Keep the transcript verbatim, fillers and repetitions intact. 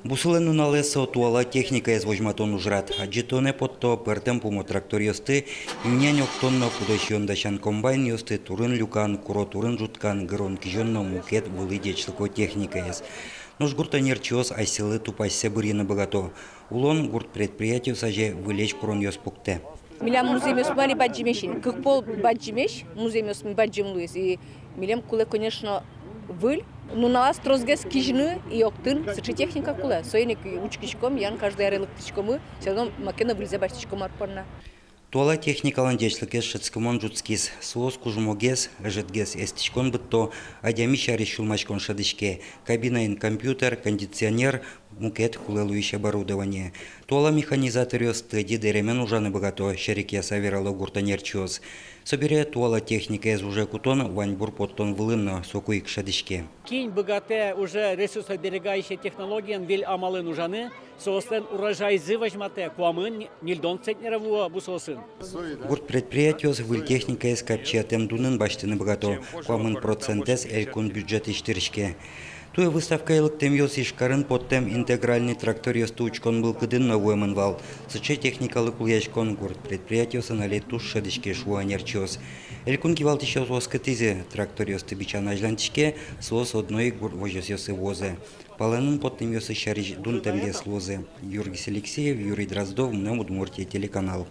Бусылэн нуналэ со туала техникаез возьматон ужрад. Адӟытонэ потто пӧртэм пумо тракторъёсты, ивнянь октон но пудо сиён дасян комбайнъёсты, турын люкан, куро турын ӝуткан, гырон-кизён но мукет вылӥ ӟечлыко техникаез. Нош гурт ӧнерчиос асьсэлы тупасьсэ бырйыны быгато. Улон гурт предприятиос азе выльесь куронъёс пуктэ. Милям музъемъёсмы али бадӟымесь ини, кык пол бадӟымесь, музъемъёсмы бадӟым луиз. И милем кулэ, конечно, выль. Нуналаз тросгес кизьыны и октыны сыӵе техника кулэ. Соин ик учкиськом, ян каждый аре лыктӥськомы, всё равно маке но выльзэ басьтӥськом ар понна. Туала техникалэн ӟечлыкез шӧдскымон ӝутскиз. Соос кужмогес, ӧжытгес эстӥськон быдто, адями сярысь сюлмаськон шӧдӥське. Кабинаын компьютер, кондиционер, мукет кулэ луись оборудование. Туала механизаторъёс тӧдьы дэремен ужаны быгато, серекъяса верало гурт ӧнерчиос. Собере туала техникаез уже кутон ваньбур поттон вылын но соку ик шӧдӥське. Кин быгатэ уже ресурсосберегающей технологиен, выль амалын ужаны, соослэн урожайзы возьматэ, куамын, ньыльдон центнере вуо бусыосын. Гурт предприятиос выль техникаез капчиятэм дунын басьтыны быгато, куамын процентэз элькун бюджетысь тырӥське. Туэ выставкае лыктэмъёс Ижкарын поттэм интегральной тракторъёсты учкон мылкыдын но вуэмын вал. Сыӵе техникалы кулэяськон гурт предприятиосын али туж шӧдӥське, шуо ӧнерчиос. Элькун кивалтӥсьёс оскытӥзы: тракторъёсты бичан азьланьтӥське, соос одно ик гурт возёсъёсы вуозы. Палэнын поттэмъёссы сярысь дунтэмгес луозы. Юргис Алексеев, Юрий Дроздов, «Мынам Удмуртие» телеканал.